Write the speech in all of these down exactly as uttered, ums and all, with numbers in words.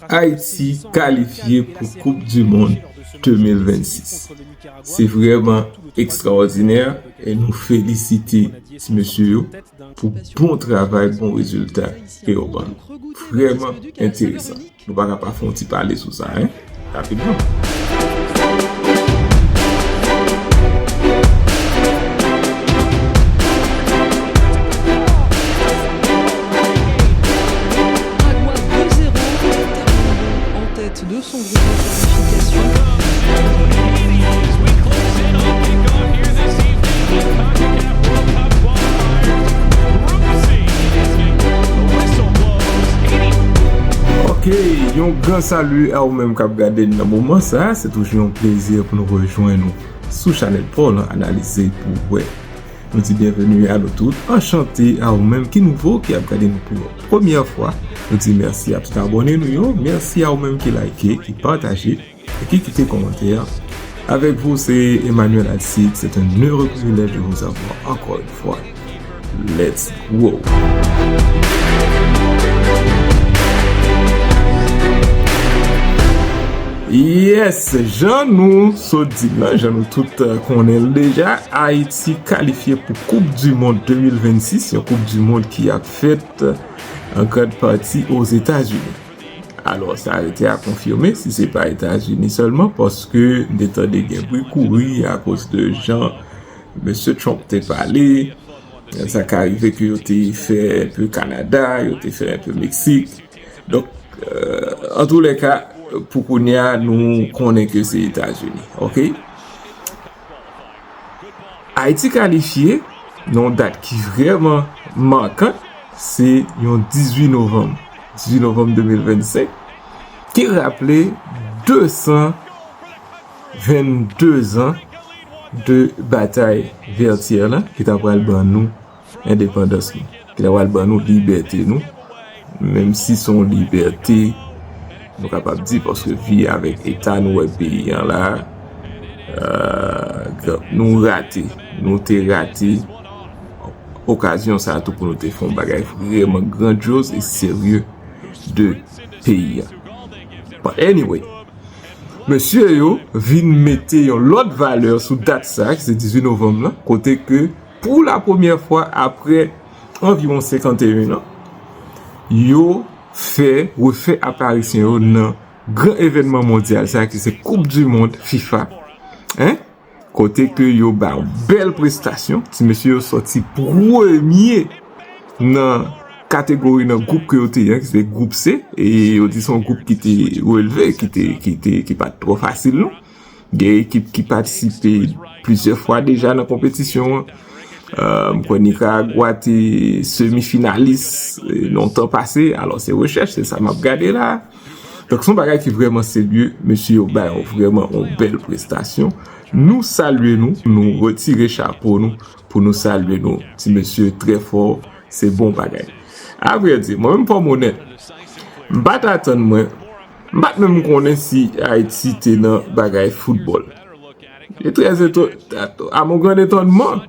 Ayiti kalifye pou Koup di Mond de mil vennsis. Se vrèman ekstraòdinè e nou felisite ti mesye yo pou bon travay, bon rezilta ke yo ban nou. Vrèman enteresan. Nou pa ka pa fè yon ti pale sou sa, en? Rapidman. Ok, yon gran sali a ou menm k ap gade n nan moman sa. Se toujou yon plezi pou nou rejwenn nou sou chanèl pa w lan, Analize pou w wè. Nou di byenveni a nou tout. Anchante a ou menm ki nouvo, ki ap gade nou pou yon premyè fwa. Nou di mèsi a tout abòne nou yo. Mèsi a ou menm ki like, ki pataje e ki kite kòmantè. Avec vous, c'est Emmanuel Alcide. C'est un heureux privilège de vous avoir encore une fois. Let's go! Yes, jan nou sot di l lan, jan nou tout, euh, konnen l deja, Ayiti kalifye pou Koup di Mond de mil vennsis, yon Koup di Mond ki ap fèt, euh, an grand pati Ozetazini. Alò, sa rete a konfime si se pa Etazini sèlman, paske m te tande gen bri kouri akoz de jan mesye Trump te pale. Sa ka rive ke yo te fè enpe Kanada, yo te fè enpe Meksik. Donk, euh, antoulèka, pou kounye a, nou konnen ke se Etazini, ok? Ayiti kalifye nan yon dat ki vrèman makan, se yon dizuit novanm, dizuit novanm de mil vennsenk, ki raple de san vennde zan de batay Vètyè lan ki ta pral ban nou endepandans nou, ki ta pral ban nou libète nou, menm si se yon libète, nou kapab di, paske vi avèk eta nou wè peyi an la, euh, nou rate, nou te rate okazyon sa a tou pou nou te fè yon bagay vrèman grandyoz e serye de peyi an. But anyway, mesye yo vin mete yon lòt valè sou dat sa, ki se dizuit novanm lan, kote ke pou la premyè fwa apre anviwon senkanteyen an, yo fè, refè aparisyon yo nan gran evènman mondyal sa, ki se Koup di Mond fifa. Hein? Kote ke yo ba yon bèl prestasyon. Ti mesye yo sòti premye nan kategori, nan gwoup ke yo te ye an, ki se gwoup C. E yo di se yon gwoup ki te relve, ki te, ki te, ki pa t twò fasil, non. Gen ekip ki patisipe plizyè fwa deja nan konpetisyon an. Euh, m kwè Nikaragwa te semi finalis, euh, lontan pase. Alò, se rechèch, se sa m ap gade la. Donk, se yon bagay ki vrèman serye. Mesye yo bay yon, vrèman yon bèl prestasyon. Nou salye nou, nou retire chapo nou pou nou salye nou. Ti mesye, trè fò, se bon bagay. Avrèdi, mwen menm, fò m onèt, m pa t atann mwen, m pa t menm konnen si Ayiti te nan bagay foutbòl. E trè eto-, à mon grand étonnement,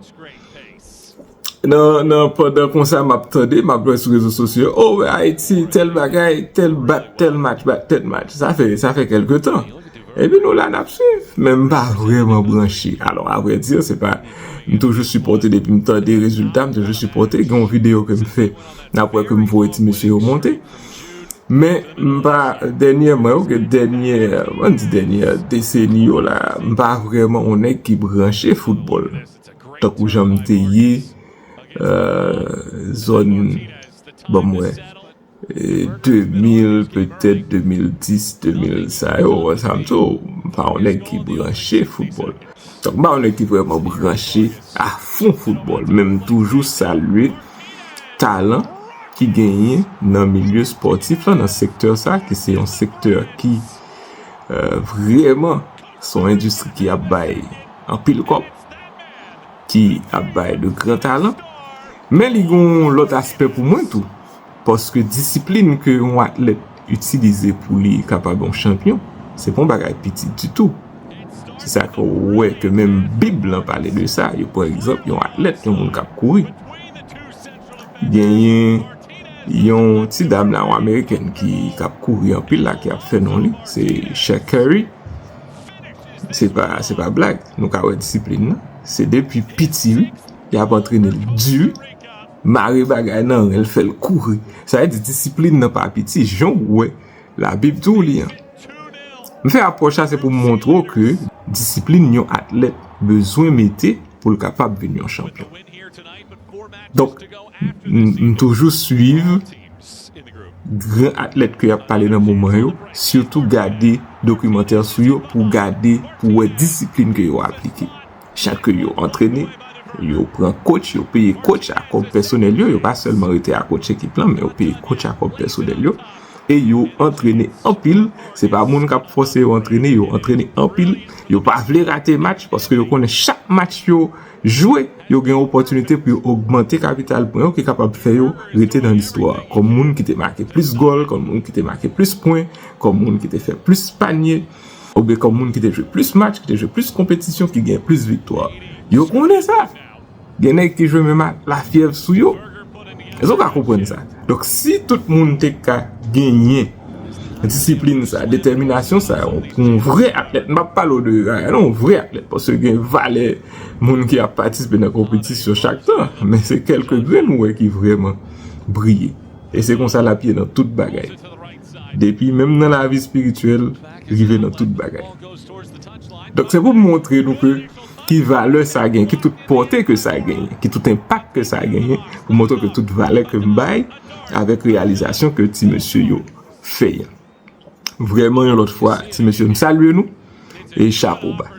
nan, nan, pandan konsa m ap tande, m ap wè sou rezo sosyo, oh, Ayiti, tèl bagay, tèl bat, tèl match, bat, tèl match. Sa fè, sa fè kèlke tan. Epi nou la, n ap swiv. Men m pa vrèman branche. Alò, avrèdi, se pa, m toujou sipòte depi m tande rezilta, m toujou sipòte. Gen yon videyo ke m fè, n ap wè ke m voye ti mesye yo monte. Men m pa, dènyèman, oubyen dènyè, ann di dènyè deseni yo la, m pa vrèman yon nèg ki branche foutbòl. Tankou jan m te ye, euh, zòn, ban m wè, euh, de mil, petèt de mil dis, de mil sa yo, wè sa m di w, m pa yon nèg ki branche foutbòl. Donk, m pa yon nèg ki vrèman branche a fon foutbòl, men m toujou salye talan ki genyen nan milye espòtif la, nan sektè sa, ki se yon sektè ki, euh, vrèman se yon endistri ki ap bay anpil kòb, ki ap bay de gran talan. Men li gen yon lòt aspè pou mwen tou. Paske disiplin ke yon atlèt itilize pou li kapab yon chanpyon, se pa yon bagay piti ditou. Se sa ke w wè ke menm Bib lan pale de sa. Yo pran egzanp yon atlèt, yon moun k ap kouri. Genyen Yon ti dam la, yon amerikèn ki k ap kouri anpil la, ki ap fè non li, se Sha'Carri. Se pa, se pa blag, nou ka wè disiplin nan. Se depi piti, wi. Y ap antrene l di, wi. Mare bagay nan ren l, fè l kouri. Sa vle di disiplin nan pa piti, jan w wè Labib di w li an. M fè apwòch la, se pou m montre w ke disiplin yon atlèt bezwen mete pou l kapab vin yon chanpyon. Donk, m, m toujou swiv gran atlèt ke y ap pale nan moman yo, sitou gade dokimantè sou yo pou gade, pou wè disiplin ke yo aplike. Jan ke yo antrene, yo pran coach, yo peye coach a kòb pèsonèl yo, yo pa sèlman rete a coach ekip lan, men yo peye coach a kòb pèsonèl yo. E yo antrene anpil, se pa moun k ap fòse yo antrene, yo antrene anpil. Yo pa vle rate match, paske yo konnen chak match yo jwe, yo gen opòtinite pou yo ogmante kapital pwen yo ki kapab fè yo rete nan listwa kòm moun ki te make plis gòl, kòm moun ki te make plis pwen, kòm moun ki te fè plis panye, oubyen kòm moun ki te jwe plis match, ki te jwe plis konpetisyon, ki gen plis viktwa. Yo konnen sa. Gen nèg ki jwe menm ak lafyèv sou yo. Èske w ka konprann sa? Donk, si tout moun te ka genyen disiplin sa, detèminasyon sa, yon, yon vrè atlèt, m p ap pale w de, a, non, yon vrè atlèt, paske gen valè moun ki ap patisipe nan konpetisyon chak tan, men se kèlke grenn ou wè ki vrèman briye. E se konsa l ap ye nan tout bagay. Depi menm nan lavi espirityèl, rive nan tout bagay. Donk, se pou m montre nou ke ki valè sa genyen, ki tout pòte ke sa genyen, ki tout enpak ke sa genyen, pou montre ke tout valè ke m bay avèk reyalizasyon ke ti mesye yo fè an. Vrèman, yon lòt fwa, ti mesye, m salye nou e chapo ba.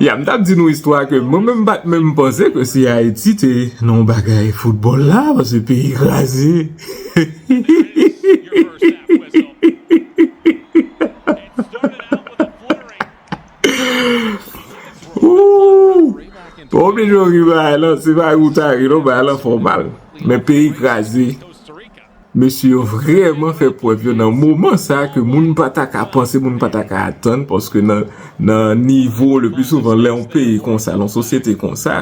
Ya, m t ap di nou istwa ke mwen menm m pa t menm panse ke si Ayiti te nan yon bagay foutbòl la, paske peyi kraze. Ooh! Pa oblije w ri bagay lan, se pa ou ta ri non, bagay lan fè w mal. Men peyi kraze. Mesye yo vrèman fè prèv yo nan moman sa ke moun pa ta ka panse, moun pa ta ka atann, paske nan, nan nivo, le pli souvan, lè yon peyi konsa, nan yon sosyete konsa,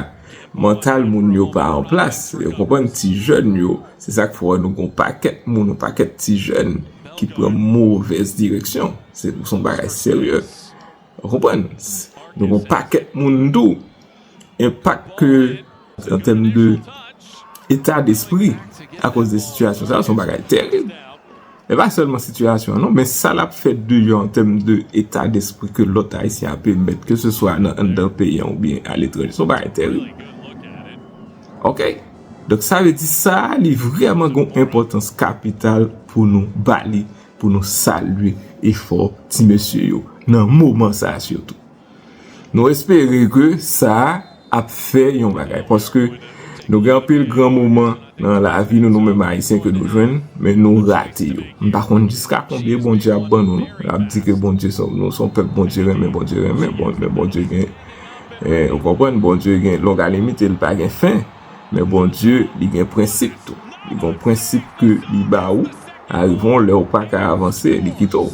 mantal moun yo pa an plas. Yo konprann ti jèn yo, se sa k fè w wè nou gon pakèt moun, yon pakèt ti jèn ki pran movèz direksyon. Se, se yon bagay serye. Ou konprann? Nou gon pakèt moun tou. Enpak ke, an tèm de eta despri, akoz de sitiyasyon sa, se yon bagay tèrib. E pa sèlman sitiyasyon an, non, men sa l ap fè deyò an tèm de eta despri ke lòt Ayisyen ap emèt, ke se swa nan anndan peyi an oubyen aletranje, se yon bagay tèrib. Oke? Donk, sa vle di sa, li vrèman gon enpòtans kapital pou nou ba li, pou nou salye efò ti mesye yo, nan moman sa a sitou. Nou espere ke sa ap fè yon bagay, paske nou gen anpil gran moman nan lavi nou, nou menm Ayisyen ke nou jwenn, men nou rate yo. M pa konn jiska konbyen Bondye ap ban nou, non. L ap di ke Bondye se, nou se yon pèp Bondye renmen, Bondye renmen, bon, men Bondye gen, eh, ou konprann, Bondye gen longalimite, li pa gen fen. Men Bondye, li gen prensip tou. Li gen prensip ke li ba ou, arive yon lè ou pa ka avanse, li kite w.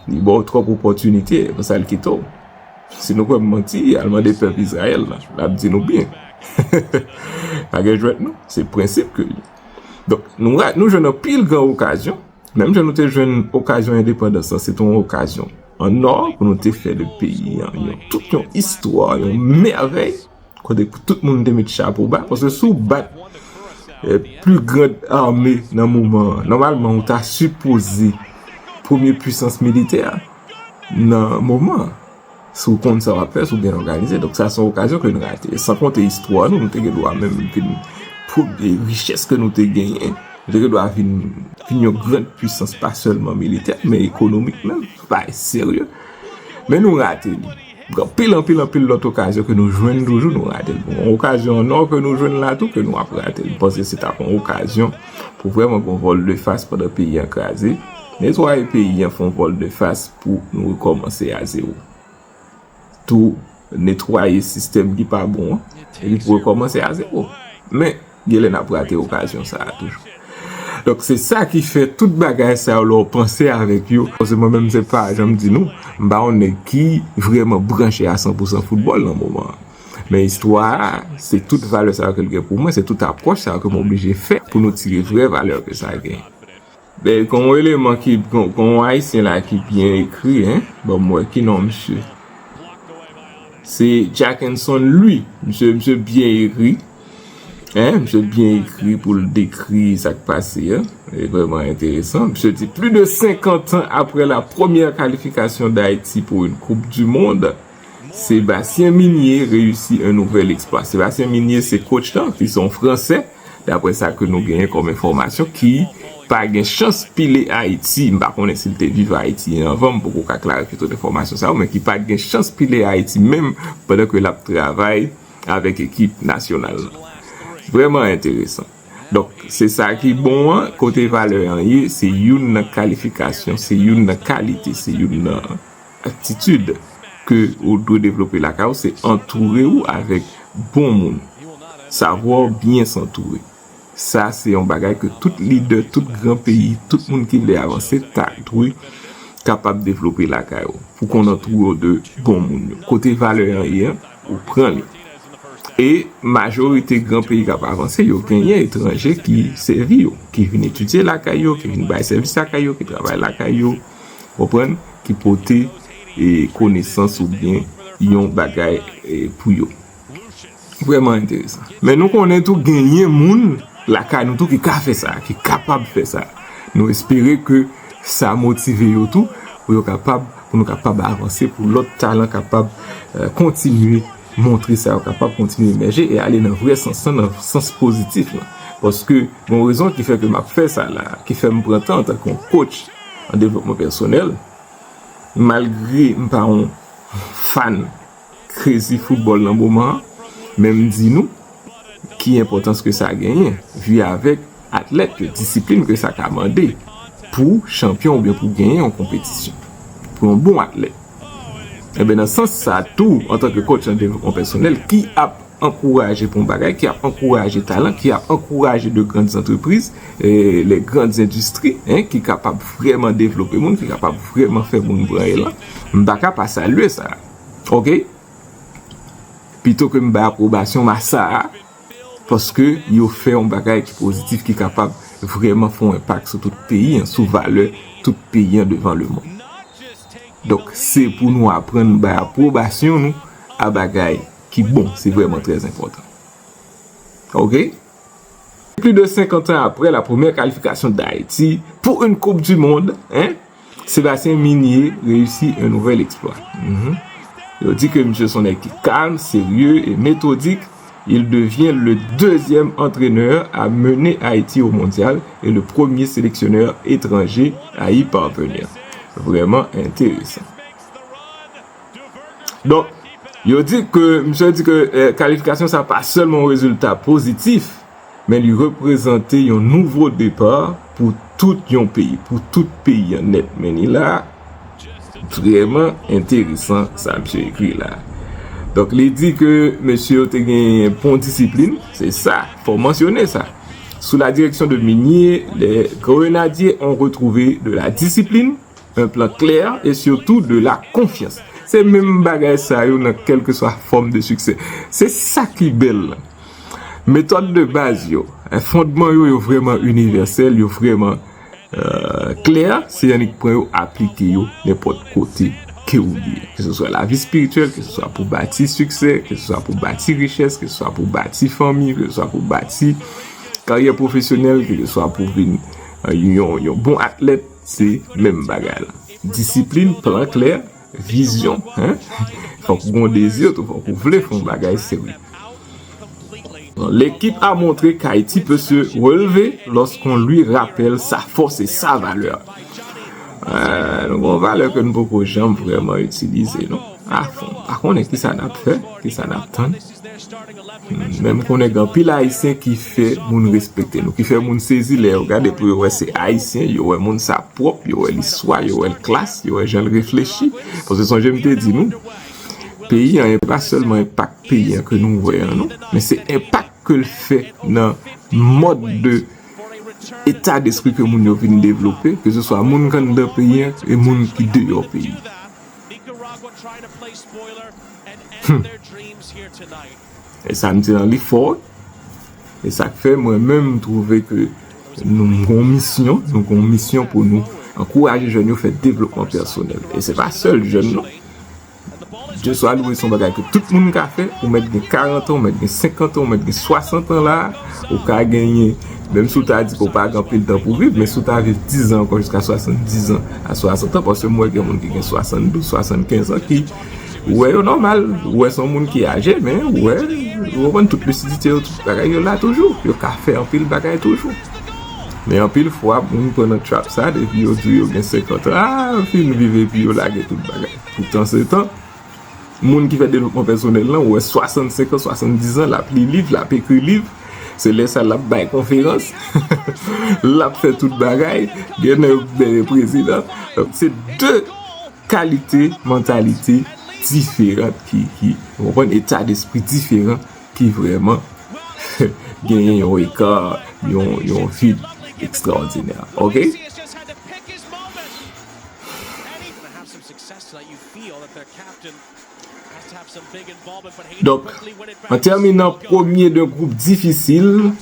Li ba w twòp opòtinite, konsa l kite w. Si nou kwè m manti, al mande pèp Izrayèl la, l ap di nou byen. Pa gen jwèt non, se prensip ke li. Donk, nou, nou jwenn anpil gran okazyon. Menm jan nou te jwenn okazyon endepandans lan, se te yon okazyon an nò pou nou te fè de peyi an yon, tout yon istwa, yon mèvèy, kote pou tout moun te met chapo ba, paske si w bat, eh, pli grand ame nan moman an, nòmalman ou ta sipoze premye pwisans militè nan moman an. Si w konn sa w ap fè, si w byen òganize. Donk, sa se yon okazyon ke nou rate. San konte istwa nou, nou te gen dwa menm vin pou de richès ke nou te genyen. Nou te gen dwa vin, vin yon gran pwisans, pa sèlman militè, men ekonomik menm. Bagay serye. Men nou rate li. Gen anpil, anpil, anpil lòt okazyon ke nou jwenn toujou, nou rate l. Bon, okazyon an nò ke nou jwenn la tou, ke nou ap rate l. M panse se t ap yon okazyon pou vrèman gon vòl de fas pandan peyi an kraze. Netwaye peyi an, fè yon vòl de fas pou nou rekòmanse a zewo. Tou netwaye sistèm ki pa bon an, epi pou rekòmanse a zewo. Men, genlè n ap rate okazyon sa a toujou. Donk, se sa ki fè tout bagay sa yo, lè w panse avèk yo, paske mwen menm, se pa, jan m di nou, m pa yon nèg ki vrèman branche a san pou san foutbòl nan moman an. Men istwa a, se tout valè sa yo ke l gen pou mwen, se tout apwòch sa yo ke m oblije fè pou nou tire vrè valè ke sa gen. Ben, kon yon eleman ki, kon, kon yon Ayisyen la ki byen ekri, en, ban m wè ki non misye. Se Jackenson Louis. Misye, misye byen ekri. En, misye byen ekri pou l dekri sa k pase a. E vrèman enteresan. Misye di, plus de cinquante ans après la première qualification d'Haïti pour une Coupe du Monde, Sébastien Migné réussit un nouvel exploit. Sébastien Migné se coach lan, ki se yon Fransè, daprè sa ke nou genyen kòm enfòmasyon, ki pa gen chans pile Ayiti. M pa konnen si l te viv Ayiti anvan, m poko ka klarifye tout enfòmasyon sa yo, men ki pa gen chans pile Ayiti menm pandan ke l ap travay avèk ekip nasyonal lan. Vrèman enteresan. Donk, se sa ki bon an, kote valè an ye, se youn nan kalifikasyon, se youn nan kalite, se youn nan atitid ke ou dwe devlope lakay ou, se antoure ou avèk bon moun. Savoir bien s'entourer. Sa, se yon bagay ke tout lidè, tout gran peyi, tout moun ki vle avanse, ta dwe kapab devlope lakay ou. Pou konn antoure w de bon moun yo. Kote valè an ye an, ou pran li. E majorite gran peyi k ap avanse, yo genyen etranje ki sèvi yo, ki vin etidye lakay yo, ki vin bay sèvis lakay yo, ki travay lakay yo, konprann, ki pote, e, konesans oubyen yon bagay, e, pou yo. Vrèman enteresan. Men nou konnen tou genyen moun lakay nou tou ki ka fè sa, ki kapab fè sa. Nou espere ke sa motive yo tou pou yo kapab, pou nou kapab avanse, pou lòt talan kapab, eh, kontinye montre sa yo kapab kontinye emèje e ale nan vrè sans lan, nan sans pozitif lan. Paske gen yon rezon ki fè ke m ap fè sa la, ki fè m pran tan antanke yon coach an devlopman pèsonèl, malgre m pa yon fan krezi foutbòl nan moman an, men m di nou ki enpòtans ke sa genyen, vi avèk atlèt yo, disiplin ke sa ka mande pou chanpyon oubyen pou genyen yon konpetisyon, pou yon bon atlèt. Enben, nan sans sa tou, antanke coach an devlopman pèsonèl, ki ap ankouraje pou yon bagay, ki ap ankouraje talan, ki ap ankouraje de grandes entreprises, eh, les grandes industries, hein, ki kapab vrèman devlope moun, ki kapab vrèman fè moun pran elan, m pa ka pa salye sa. Oke? Pito ke m bay apwobasyon m a sa a, paske yo fè yon bagay ki pozitif, ki kapab vrèman fè yon enpak sou tout peyi an, sou valè tout peyi an devan lemonn. Donk, se pou nou aprann bay apwobasyon nou a bagay ki bon, se vrèman trè enpòtan. Oke? Plus de cinquante ans après la première qualification d'Haïti pour une Coupe du Monde, hein, Sébastien Migné réussit un nouvel exploit. Mhm. Yo di ke misye se yon nèg ki kalm, serye e metodik. Il devient le deuxième entraîneur à mener Haïti au mondial et le premier sélectionneur étranger à y parvenir. Vrèman enteresan. Donk, yo di ke, misye di ke, eh, kalifikasyon sa pa sèlman yon rezilta pozitif, men li reprezante yon nouvo depa pou tout yon peyi, pou tout peyi an nèt. Men li la, vrèman enteresan sa misye ekri la. Donk, li di ke mesye yo te gen bon disiplin, se sa, fò mansyone sa. Sous la direction de Migné, les Grenadiers ont retrouvé de la discipline, un plan clair et surtout de la confiance. Se menm bagay sa yo nan kèlkeswa fòm de siksè. Se sa ki bèl la. Metòd de baz yo, eh, fondman yo, yo vrèman inivèsèl, yo vrèman, euh, klè. Se annik pran yo, aplike yo nenpòt kote ke ou ye. Ke se swa lavi espirityèl, ke se swa pou bati siksè, ke se swa pou bati richès, ke se swa pou bati fanmi, ke se swa pou bati karyè pwofesyonèl, ke se swa pou vin, euh, yon, yon bon atlèt, se menm bagay la. Disiplin, plan klè, vizyon, hein? Fòk ou gon dezi tou, fòk ou vle fè yon bagay serye. L'équipe a montré qu'Haïti peut se relever lorsqu'on lui rappelle sa force et sa valeur. Euh, nou gon valè ke nou poko janm vrèman itilize, non? A fon. Pa konnen kisa n ap fè, kisa n ap tann. Men m konnen gen anpil Ayisyen ki fè moun respekte nou, ki fè moun sezi lè yo gade pou yo wè se Ayisyen, yo wè moun sa pwòp, yo wè li swa, yo wè l klas, yo wè jan l reflechi. Paske sonje m te di nou, peyi an, e pa sèlman enpak peyi an ke nou wè an, non, men se enpak ke l fè nan mòd de eta despri ke moun yo vin devlope, ke se swa moun k anndan peyi an e moun ki deyò peyi. Nicaragua trying to play spoiler and end E sa m di lan li fò. E sa k fè mwen menm m twouve ke nou gon misyon, nou gon misyon pou nou ankouraje jèn yo fè devlopman pèsonèl. E se pa sèl jèn non. Dye swa lwe se yon bagay ke tout moun ka fè, ou mèt gen karant an, ou mèt gen senkant an, ou mèt gen swasant an la, ou ka genyen, menm si w ta di ke w pa gen anpil tan pou viv, men si w ta viv diz an ankò jiska swasanndis an a swasant an, paske m wè gen moun ki gen swasanndouz, swasannkenz an ki ou wè yo nòmal, ou wè se yon moun ki aje, men ou wè, ou konprann tout lisidite yo, tout bagay yo la toujou, yo ka fè anpil bagay toujou. Men anpil fwa, moun pran nan trap sa, depi yo di yo gen senkant an, a, fin viv epi yo lage tout bagay. Poutan se tan, moun ki fè devlopman pèsonèl lan, ou wè swasannsenk an, swasanndis an, l ap li liv, l ap ekri liv, se lè sa l ap bay konferans, l ap fè tout bagay, gen nan yo ki dèyè prezidan. Se de kalite mantalite diferan ki, ki, ou konprann, eta despri diferan ki vrèman genyen yon eka, yon, yon vid ekstraòdinè. Oke? Donk, an tèminan premye de gwoup difisil,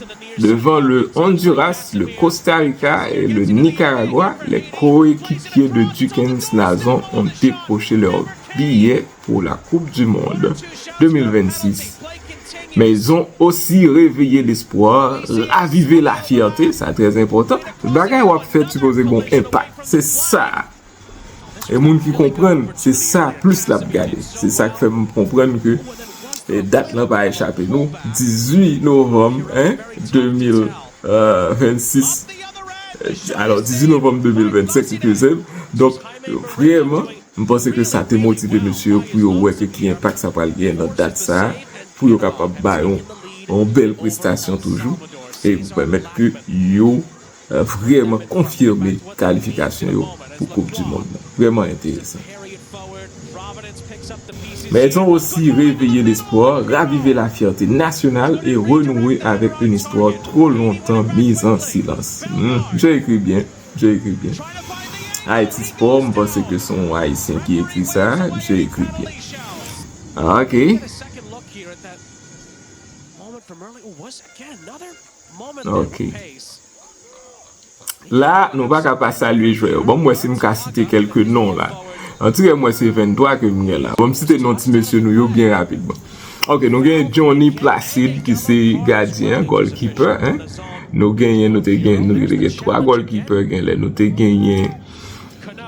devant le Honduras, le Costa Rica et le Nicaragua, les coéquipiers de Duckens Nazon ont décroché leur billet pour la Coupe du Monde deux mille vingt-six. Mais ils ont aussi réveillé l'espoir, ravivé la fierté, sa trè enpòtan. Bagay w ap fè sipoze gon enpak. Se sa. E moun ki konprann, se sa plis l ap gade. Se sa k fè m konprann ke e, dat lan pa echape nou. Dizuit novanm, en, de mil vennsis. Alò, dizuit novanm de mil vennsenk, eskize m. Donk, vrèman, m panse ke sa te motive mesye yo pou yo wè ke ki enpak sa pral gen nan dat sa a, pou yo kapab bay yon, yon bèl prestasyon toujou, e pou pèmèt ke yo, e, vrèman konfime kalifikasyon yo pou Koup di Mond lan. Vrèman enteresan. Mais ils ont aussi réveillé l'espoir, ravivé la fierté nationale et renoué avec une histoire trop longtemps mise en silence. Hmm, misye ekri byen, misye ekri byen. Haïti Sport, m panse ke se yon Ayisyen ki ekri sa, misye ekri byen. Ok. Ok. La, nou pa ka pa salye jwè yo. Bon, m wè si m ka site kèlke non la. Antiwè, m wè se venntwa ke m gen la. Bon, m site non ti mesye nou yo byen rapidman. Ok, nou gen Johnny Placide ki se gadyen, goalkeeper, en. Nou genyen, nou te gen, nou te gen twa goalkeeper, gen lè nou te genyen,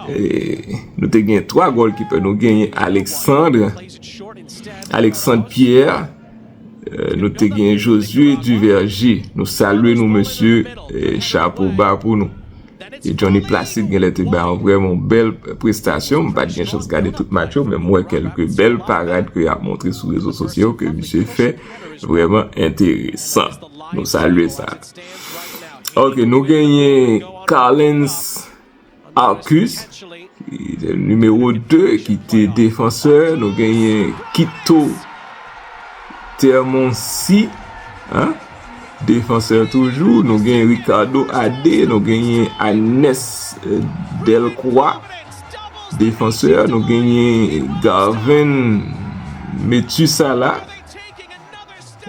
e, nou te gen twa goalkeeper. Nou genyen Alexandre, Alexandre Pierre, e, nou te gen Josué Duverger. Nou salye nou, mesye, e, chapo ba pou nou. E Johnny Placide genlè te bay yon vrèman bèl prestasyon. M pa t gen chans gade tout match yo, men m wè kèlke bèl parad ke y ap montre sou rezo sosyo ke misye fè vrèman enteresan. Nou salye sa. Ok, nou genyen Carlens Arcus, ki se nimewo de, ki te defansè. Nou genyen Kito Termonsi, en, defansè toujou. Nou gen Ricardo Ade, nou genyen Anes, e, Delcroix, defansè. Nou genyen Garvin Metusala.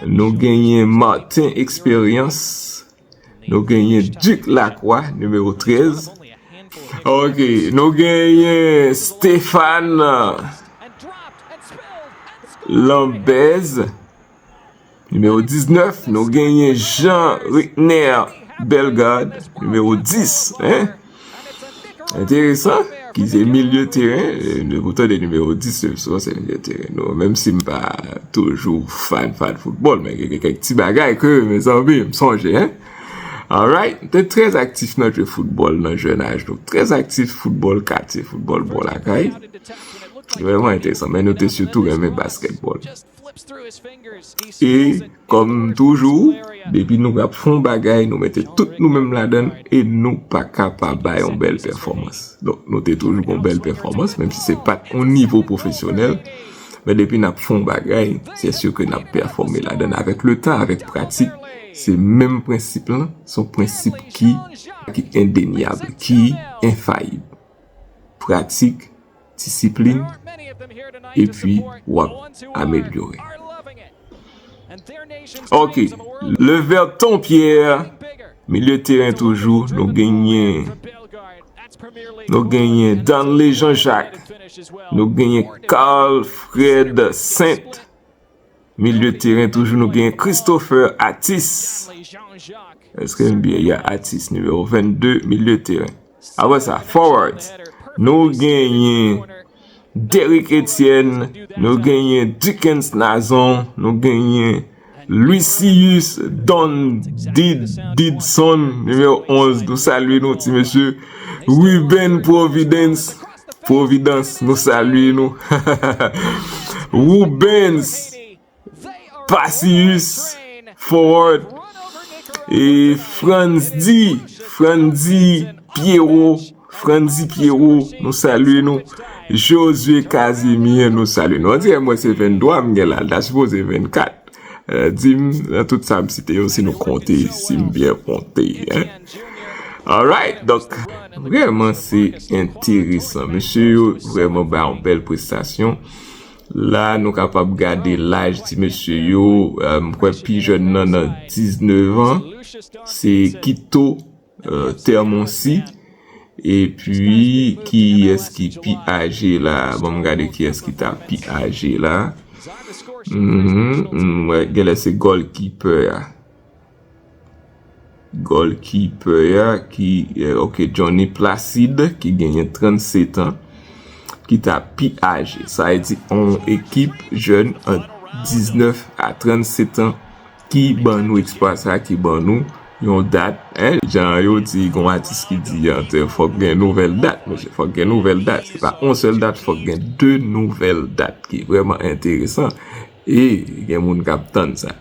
Nou genyen Martin Experience. Nou genyen Duc Lacroix, nimewo trèz. Ok, nou genyen Stéphane Lambez, nimewo diznèf. Nou genyen Jean Rickner Bellegarde, nimewo dis, en. Enteresan, ki se milye teren, e, nou tande nimewo dis, se, se milye teren. Nou, menm si m pa toujou fan, fan foutbòl, men gen kèk ti bagay ke, mezanmi, m sonje, en. Alright, te trè aktif nan jwe foutbòl nan jèn aj nou. Trè aktif foutbòl katye, foutbòl bò lakay. Vrèman enteresan, men nou te sitou renmen baskètbòl. E, kòm toujou, depi nou ap fè yon bagay, nou mete tout nou menm ladan l e nou pa ka pa bay yon bèl pèfòmans. Donk, nou te toujou gon bèl pèfòmans, menm si se pa t yon nivo pwofesyonèl. Men depi n ap fè yon bagay, se si ke n ap pèfòme ladan l. Avèk letan, avèk pratik, se menm prensip lan, se yon prensip ki, ki endenyab, ki enfayib. Pratik, disiplin, epi w ap amelyore. Ok, Leverton Pierre, milye teren toujou, nou genyen, nou genyen Danley Jean-Jacques, nou genyen Carl Fred Saint, milye teren toujou, nou genyen Christopher Atis. Èske m byen? Ya, Atis, nimewo vennde, milye teren. Apre sa, forwards, nou genyen Derrick Etienne, nou genyen Dickens Nazon, nou genyen Lucius Don Did, Didson, nimewo onz, nou salye nou, ti mesye. Ruben Providence, Providence, nou salye nou. Rubens Pacius, forward. E Frandy, Frandy Pierrot, Frandy Pierrot, nou salye nou. Josué Casimir, nou salye nou. On dirè mwen se venntwa m gen la, l ta sipoze vennkat. Eh, di m, nan tout sa m site yo, si nou konte, si m byen konte, hein. Alright, donk, vrèman se enteresan. Mesye yo vrèman bay yon bèl prestasyon. La, nou kapab gade laj ti mesye yo. Eh, m kwè pi jèn nan nan diznèf an. Se Kito, eh, Termoncy. Epi, kiyès ki pi aje la? Ban m gade kiyès ki ta pi aje la. Mhm, m wè, genlè se goalkeeper a. Goalkeeper a ki, eh, ok, Johnny Placide, ki genyen trannset an, ki ta pi aje. Sa vle di, yon ekip jèn ant diznèf a trannset an ki ban nou eksplwa sa, ki ban nou yon dat, hein, jan yo di, gon atis ki di, ante, fòk gen nouvèl dat, mesye, fòk gen nouvèl dat. Se pa yon sèl dat, fòk gen de nouvèl dat ki vrèman enteresan. E gen moun k ap tann sa.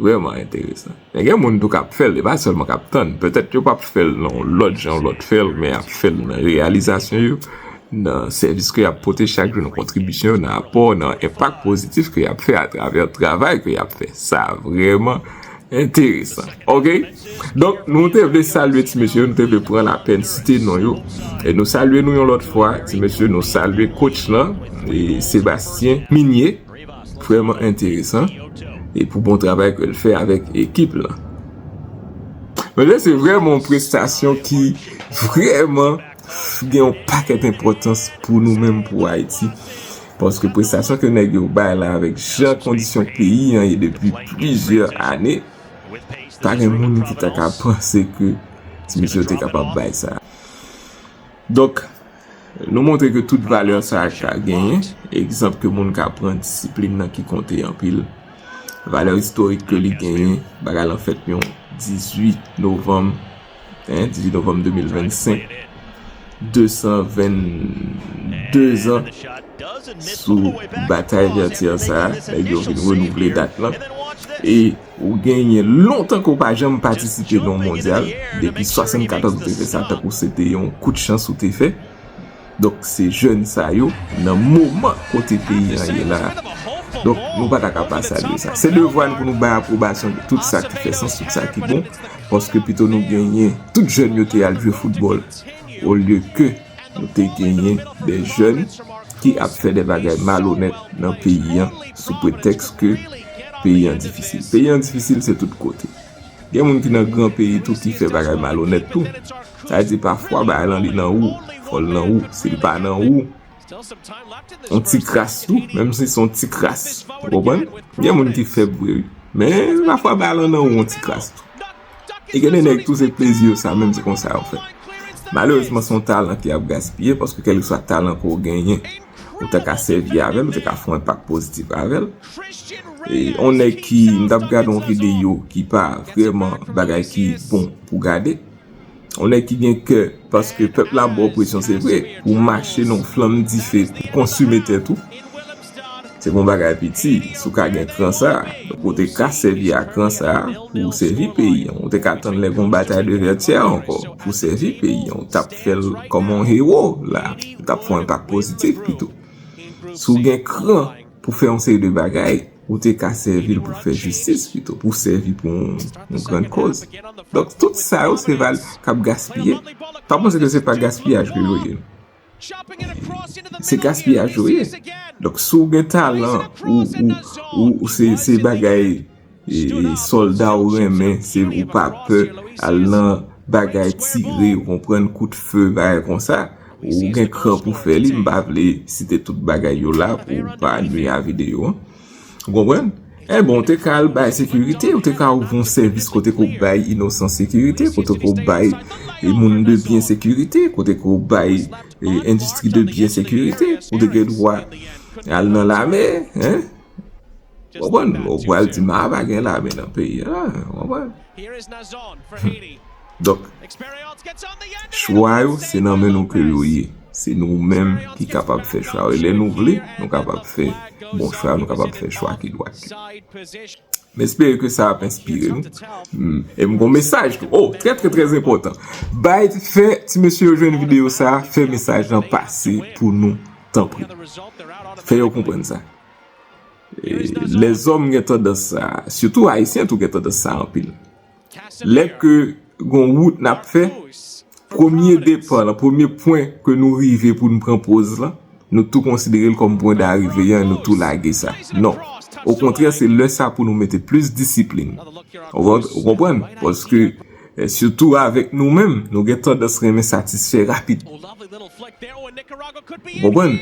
Vrèman enteresan. Men gen moun tou k ap fè l, e pa sèlman k ap tann. Petèt yo p ap fè l nan yon lòt jan, yon lòt fè l, men y ap fè l nan reyalizasyon yo, nan sèvis ke y ap pote chak jou, nan kontribisyon yo, nan apò, nan enpak pozitif ke y ap fè atravè travay ke y ap fè. Sa vrèman enteresan. Ok? Donk, nou te vle salye ti mesye yo, nou te vle pran lapèn site non yo. E nou salye nou yon lòt fwa, ti mesye, nou salye coach lan, e Sébastien Minier. Vrèman enteresan. E pou bon travay ke l fè avèk ekip lan. Men se vrèman yon prestasyon ki vrèman gen yon pakèt enpòtans pou nou menm, pou Ayiti. Paske prestasyon ke nèg yo bay la avèk jan kondisyon peyi an ye depi plizyè ane, pa gen moun ki ta ka panse ke ti mesye yo te kapab bay sa. Donk, nou montre ke tout valè sa a ka genyen. Egzanp ke moun ka pran disiplin nan ki konte anpil. Valè istorik ke li genyen, bagay lan fèt yon dizuit novanm, hein, dizuit novanm de mil vennsenk, de san vennde zan sou batay Vètyè sa a, nèg yo vin renouvle dat lan. E ou genyen lontan ke w pa janm patisipe nan yon mondyal, depi swasannkatòz ou te fè sa tankou se te yon kout chans ou te fè. Donk, se jèn sa yo, nan moman kote peyi an ye la a. Donk, nou pa ta ka pa salye sa. Se devwa n pou nou bay apwobasyon de tout sa ki fè sans, tout sa ki bon, paske pito nou genyen tout jèn yo te al jwe foutbòl, olye ke nou te genyen de jèn ki ap fè de bagay malonèt nan peyi an sou pretèks ke peyi an difisil. Peyi an difisil, se tout kote. Gen moun ki nan gran peyi tou ki fè bagay malonèt tou. Sa vle di pafwa bagay lan li nan ou, fò l nan ou. Si l pa nan ou, yon ti kras tou, menm si se yon ti kras, ou konprann? Gen moun ki fèb vre, wi. Men pafwa bagay lan nan ou yon ti kras tou. E gen de nèg tou se plezi yo sa menm, se konsa yo fè. Malerezman, se yon talan ki ap gaspiye, paske kèlkeswa talan ke w genyen, ou te ka sèvi avè l, ou te ka fè yon enpak pozitif avè l. E yon nèg ki, m t ap gade yon videyo ki pa vrèman bagay ki bon pou gade. Yon nèg ki gen kè, paske pèp la ba w presyon, se vre, pou w mache nan yon flanm dife, pou w konsime tèt ou. Se pa yon bagay piti, si w ka gen kran sa a. Donk, ou te ka sèvi a kran sa a pou w sèvi peyi an. Ou te ka tann lè gen yon batay de Vètyè ankò, pou w sèvi peyi an. Ou t ap fè l kòm yon hewo la. Ou t ap fè yon enpak pozitif pito. Si w gen kran pou fè yon seri de bagay, ou te ka sèvi l pou fè jistis pito, pou sèvi pou yon, yon grann koz. Donk, tout sa yo, se valè k ap gaspiye. Pa panse ke se pa gaspiyaj ke yo ye. Se gaspiyaj yo ye. Donk, si w gen talan, ou, ou, ou, ou se, se bagay e, e, sòlda ou renmen, se ou pa pè al nan bagay tire, ou konprann, kout fe, bagay konsa, ou gen kran pou fè li. M pa vle site tout bagay yo la pou pa nwi a videyo an. Ou konprann? Enben, ou te ka al bay sekirite, ou te ka ouvri yon sèvis kote ke w bay inosan sekirite, kote ke w bay e, moun de byen sekirite, kote ke w bay e, endistri de byen sekirite, ou te gen dwa al nan lame, en? Ou konprann? Ou pral di m a pa gen lame nan peyi a, ou konprann? Donk, chwa yo, se nan men nou ke yo ye. Se nou menm ki kapab fè chwa yo. E lè nou vle, nou kapab fè bon chwa, nou kapab fè chwa ki dwat. M espere ke sa ap enspire nou. Hmm. E m gon mesaj tou. Oh, trè, trè, trè enpòtan. Bay, fè ti mesye yo jwenn videyo sa, fè mesaj lan pase pou nou, tanpri. Fè yo konprann sa. E, lèzòm gen tandans sa, sitou Ayisyen tou gen tandans sa anpil. Lè ke gon wout n ap fè, premye depa lan, premye pwen ke nou rive pou n pran poz lan, nou tou konsidere l kòm pwen darive an, nou tou lage sa. Non. Okontrè, se lè sa pou nou mete plis disiplin. Ou, ou konprann? Paske, eh, sitou avèk nou menm, nou gen tandans renmen satisfè rapid. Ou konprann?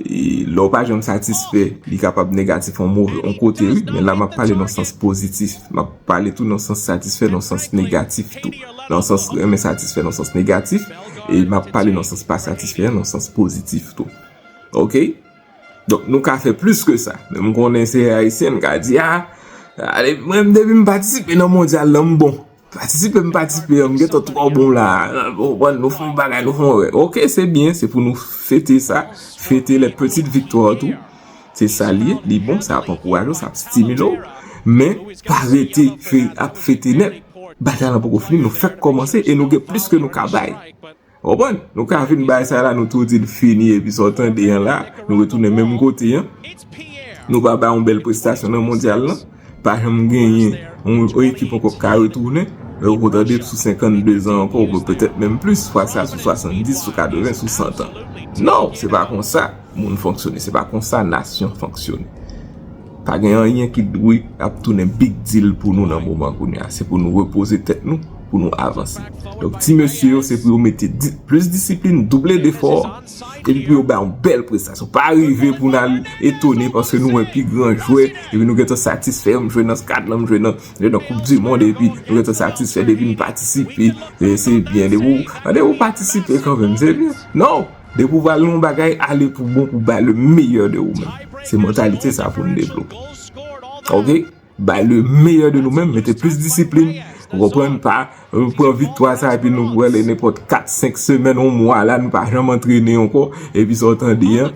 E lè w pa janm satisfè, li kapab negatif yon move, yon kote, wi. Men la, m ap pale nan sans pozitif. M ap pale tou nan sans satisfè, nan sans negatif tou. Nan sans renmen satisfè, nan sans negatif. E m ap pale nan sans pa satisfè, nan sans pozitif tou. Oke? Donk, nou ka fè plis ke sa. Men m konnen se Ayisyen, m ka di, a, ale, mwen, depi m patisipe nan mondyal lan, m bon. Patisipe, m patisipe, m gentan twò bon la. Bon, bon, nou fè yon bagay, nou fè yon rè. Oke, se byen, se pou nou fete sa, fete lè pitit viktwa tou. Se sa l ye, li bon, sa ap ankouraje w, sa ap stimile w. Men, pa rete fè, ap fete nèt. Batay lan poko fini, nou fèk kòmanse e nou gen plis ke nou ka bay. Ou konprann? Nou ka vin bay sa la, nou tou di l fini, epi sa w tande an la, nou retounen menm kote an. Nou pa bay yon bèl prestasyon nan mondyal lan. Pa janm genyen yon, yon ekip ankò k ka retounen. Lè w tande sou senkannde zan ankò, ou petèt menm plis, fwa sa sou swasanndis, sou katreven, sou san zan. Non, se pa konsa moun fonksyone, se pa konsa nasyon fonksyone. Pa gen anyen ki dwe ap tounen big deal pou nou nan moman kounye a. Se pou nou repoze tèt nou, pou nou avanse. Donk, ti mesye yo, se pou yo mete di-, plis disiplin, double defò, epi pou yo bay yon bèl prestasyon. Pa rive pou n al etone paske nou wè pi gran jwè, epi nou gentan satisfè, m jwe nan kad lan, m jwe nan, jwe nan Koup di Mond, epi nou gentan satisfè depi n patisipe, e se byen. Depi w, depi w patisipe kanmenm, se byen. Non! Depi w pral nan yon bagay, ale pou bon, pou bay le meilleur de ou menm. Se mantalite sa pou n devlope. Oke? Bay le meilleur de nou menm, mete plis disiplin. Ou konprann? Pa, euh, pran viktwa sa, epi nou prale nenpòt kat, senk semèn, yon mwa la, nou pa janm antrene ankò, epi sa w tande an.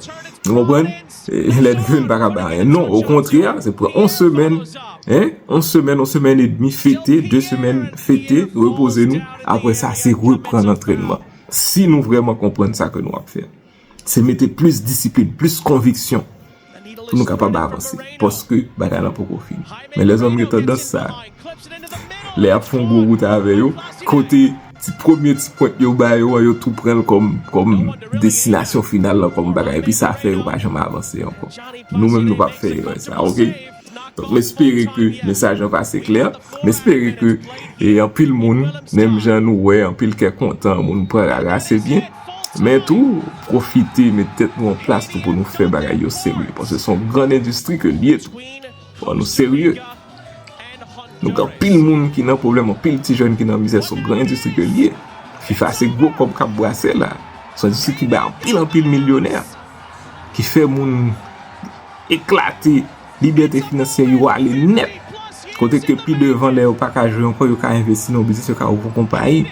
Ou konprann? E, lè n vin pa ka bay anyen. Non, okontrè, se pran yon semèn, en, yon semèn, yon semèn edmi, fete, de semèn, fete, repoze nou. Apre sa, se reprann antrènman. Si nou vrèman konprann sa ke nou ap fè, se mete plis disiplin, plis konviksyon pou nou kapab avanse, paske bagay lan poko fini. Men lèzòm gen tandans sa, lè y ap fè yon gwo wout avè yo, kote ti premye ti pwent yo ba yo an, yo tou pran l kòm, kòm destinasyon final lan, kòm bagay, epi sa fè yo pa janm avanse ankò. Nou menm, nou p ap fè erè sa, oke? Donk, m espere ke mesaj lan pase klè. M espere ke, e, anpil moun, menm jan nou wè, anpil kè kontan, moun pran rara, se byen. Men tou, pwofite met tèt nou an plas tou pou nou fè bagay yo serye. Paske se yon grann endistri ke l ye tou. Fò nou serye. Nou gen anpil moun ki nan pwoblèm, anpil ti jèn ki nan mizè, se yon grann endistri ke l ye. FIFA se gwo kòb k ap brase la. Se yon endistri ki bay anpil, anpil milyonè. Ki fè moun eklate, libète finansyè yo ale nèt. Kote ke pi devan, lè yo pa ka jwe ankò, yo ka envesti nan yon biznis, yo ka ouvri yon konpayi.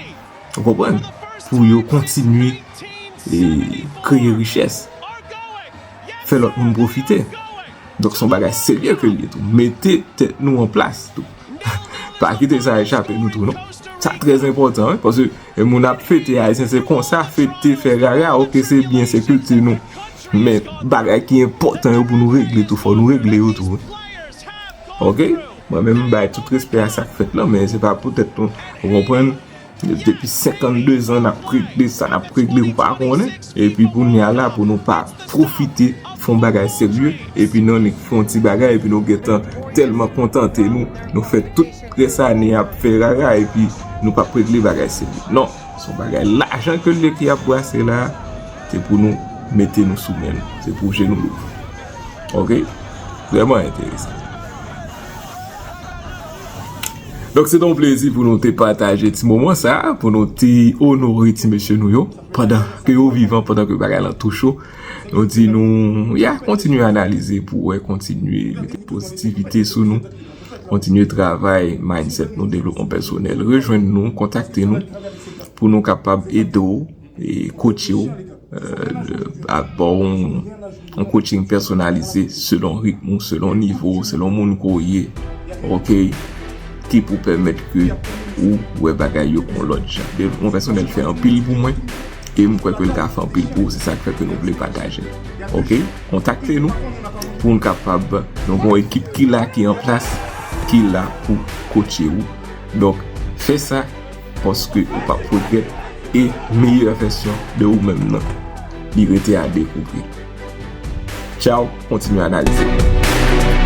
Ou konprann? Pou yo kontinye, e, kreye richès. Fè lòt moun pwofite. Donk, se yon bagay serye ke l ye tou. Mete tèt nou an plas tou. Pa kite sa echape nou tou, non. Sa trè enpòtan, wi, paske e moun ap fete, Ayisyen se konsa, fete, fè rara, oke, se byen, se kilti nou. Men bagay ki enpòtan yo pou nou regle tou, fò nou regle yo tou, wi. Oke? Mwen menm, m bay tout respè a sa k fèt lan, men se pa poutèt nou, ou konprann, Depi senkannde zan n ap regle sa, n ap regle, ou pa konnen. Epi kounye a la, pou nou pa pwofite fè yon bagay serye, epi nou annik fè yon ti bagay, epi nou gentan tèlman kontante nou, nou fè tout rès ane ap fè rara, epi nou p ap regle bagay serye. Non, se yon bagay lajan ke leta ap brase la, se pou nou mete nou sou men nou, se pou je nou louvri. Ok? Vrèman enteresan. Donk, se te yon plezi pou nou te pataje ti moman sa, pou nou te onore ti mesye nou yo, pandan ke yo vivan, pandan ke bagay lan tou cho. Nou di nou, ya, kontinye analize pou wè, kontinye mete pozitivite sou nou, kontinye travay mindset nou, devlopman pèsonèl. Rejwenn nou, kontakte nou, pou nou kapab ede w e coache w, euh, ap ba w yon, yon coaching pèsonalize selon ritm ou, selon nivo w, selon moun ke w ye, ok, ki pou pèmèt ke ou wè bagay yo yon lòt jan. Devlopman pèsonèl fè anpil pou mwen, e m kwè ke l ka fè anpil pou ou, se sa k fè ke nou vle pataje. Ok? Kontakte nou pou n kapab, nou gen yon ekip ki la, ki an plas, ki la pou coache ou. Donk, fè sa, paske ou p ap regrèt, e meyè vèsyon de ou menm nan, li rete a dekouvri. Tchaw, kontinye analize.